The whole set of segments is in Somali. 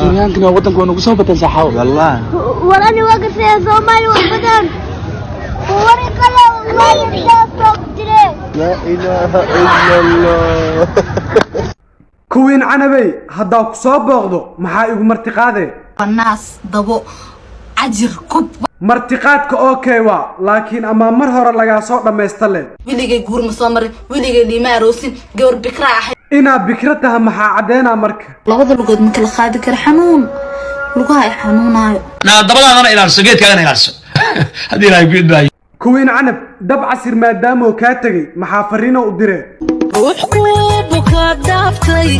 Kenyankana waddanka waa nagu soo bateen saaxaabo. Wallah. Warani waa gartay Soomaali wax badan. Wari kale waa soo jireen. Laa ilaaha illa Allah. Kuwiin Canabey, haddaa ku soo booqdo, maxaa igu martiqaadee? Naas dabo cajir kub. Martiqaadka okay waa, laakiin amaa mar hore lagaa soo dhammaysta leh. Weligay guur ma soo marin, weligay liima aroosin, gabar bikra ahay. Inaa bikra taha maxaa caddeynaa marka? Labada lugood ma kala qaadi kara, xanuun lugaha ay xanuunaayo. Naa dabadaadana ilaalso, geedkaagana ilaalso haddii Ilaahay ku idmaayo. Kuwiin Canab, Dab Casir maadaamoo kaa tegey, maxaa fariino u diree? Ruux kuu bukaa dhaaftay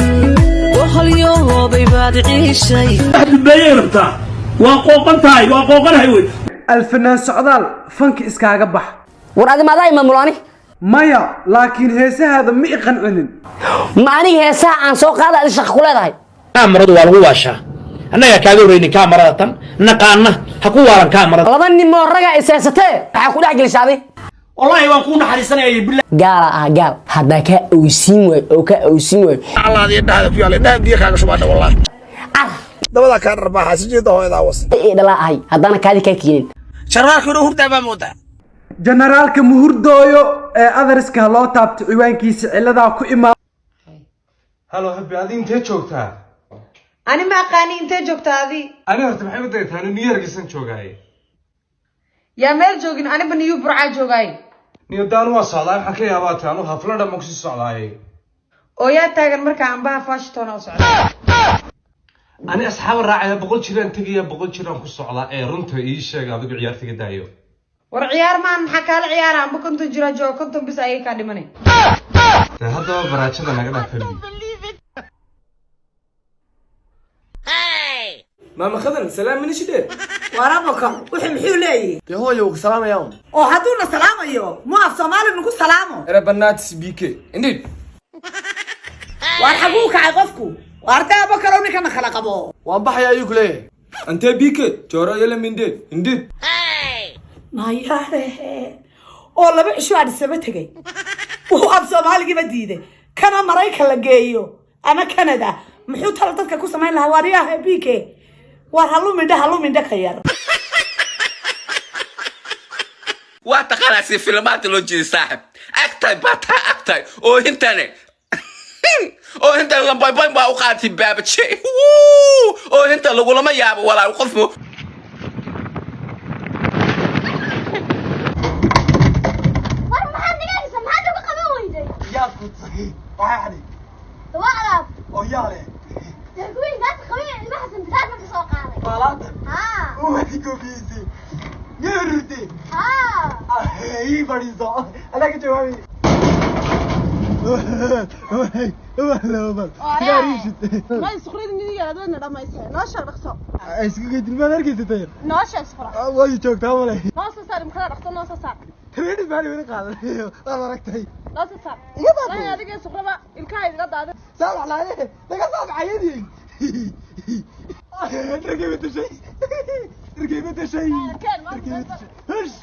wahalyoobay baad ciishay. Dambeeyay rabtaa, waa qooqan tahay, waa qooqanahay wey. Alfanaan Socdaal, fanka iskaaga bax. War adi maadaa imaamulaani? Maya, laakiin heesahaada ma i qancinin. Ma aniga heesaha aan soo qaada adi shaqa ku leedahay? Kaamaradu waa lagu waashaa, annagaa kaaga horreynin kaamarada tan naqaana, ha ku waalan kaamarada. Laba nin oo ragaa is haysatee, maxaa ku dhex gelisha adi? Wallaahi waan kuu naxariisanaya billah. Gaala ah gaal, haddaa kaa owsiin waayo oo kaa owsiin waayo. Allaadi dhahda ku yaala dhaha biyo kaaga shubaadha wallahi. Car. Dabada kaa dharbaaxa si jeeda hooyadaa was. Ee dhalaa ahay haddaana kaadi kaa keenin. Sharwaarka inuu hurdaa baa moodaa. Generaalka muhurdooyo ee adariska ha loo taabto ciwaankiisa ciladaa ku imaa. Hello happy, adi intee joogtaa? Ani ma aqaani, intee joogta adi? Ani horta maxay u daytaa? New Yorkisan joogaaye. Yaa meel joogin, aniba New Burcaa joogaay. Niyo daan waa socdaa, waxaan ka yaabaa ta anu hafla dhan ma kusii socdaaye. Oo yaa taagan markaa ambaha Washington oo socda? Ani asxaaba raacaya, 100 jiraan tegaya, 100 jiraan ku socdaa ee runta ii sheeg adigu, ciyaartiga daayo. War ciyaar maan, maxaa kaala ciyaara? Amba 50 jiraa jooga, 50 bis ayay kaa dhimanay. Dee haddaba baraajada naga dhaaf happy. Maama Khadan, salaam minishidheer. Warabakar wuxuu muxuu leeyahay? Dee hooyo wuu ku salaamaya un. Oo hadduuna salaamayo mu af Soomaali nagu salaamo. Erabanatis BK indeed. Waar xaguu kacay qofku? Waar dee Abakarow, ninkana kala qabo. Waan baxaya ayuu ku leeyahay. Antee BK jooro yala mindheed indeed. Nayaalehe, oo 2 cisho aan isaba tegay uu af Soomaaligiiba diiday, kana Maraykan la geeyo ama Canada, muxuu tala dadka ku samayn lahaa? Waaryaha BK, waar halumindhe halumindhe ka yar. Waa taqaanaa si filmaanta loo jeeday saaxib, agtay bataa agtay oohintane oohinta lambaybayn baa u qaatay baabaje oohinta lagulama yaabo walaal qofku. War maxaad dhigaysaa? Maxaad uga qaban weyday? Yaa kudsay? Waxay xadhi. Waa alaab. Oo yaa leh? Dee kuwii naas qabay ilmaha sanbisaad marka soo qaaday. Maalaantan. Haa. Waad koobiyeyse. Miyay rurtay? Haa. Ii fadhiiso. Anaa ka jawaabay. Way joogtaa male. Training baan weli qaadan. Waad aragtay. Iga daatay. Saamax laaye. Naga saamaxayadii. Dharkay bedeshay. Dharkay bedeshay. Dharkay bedeshay. Hush.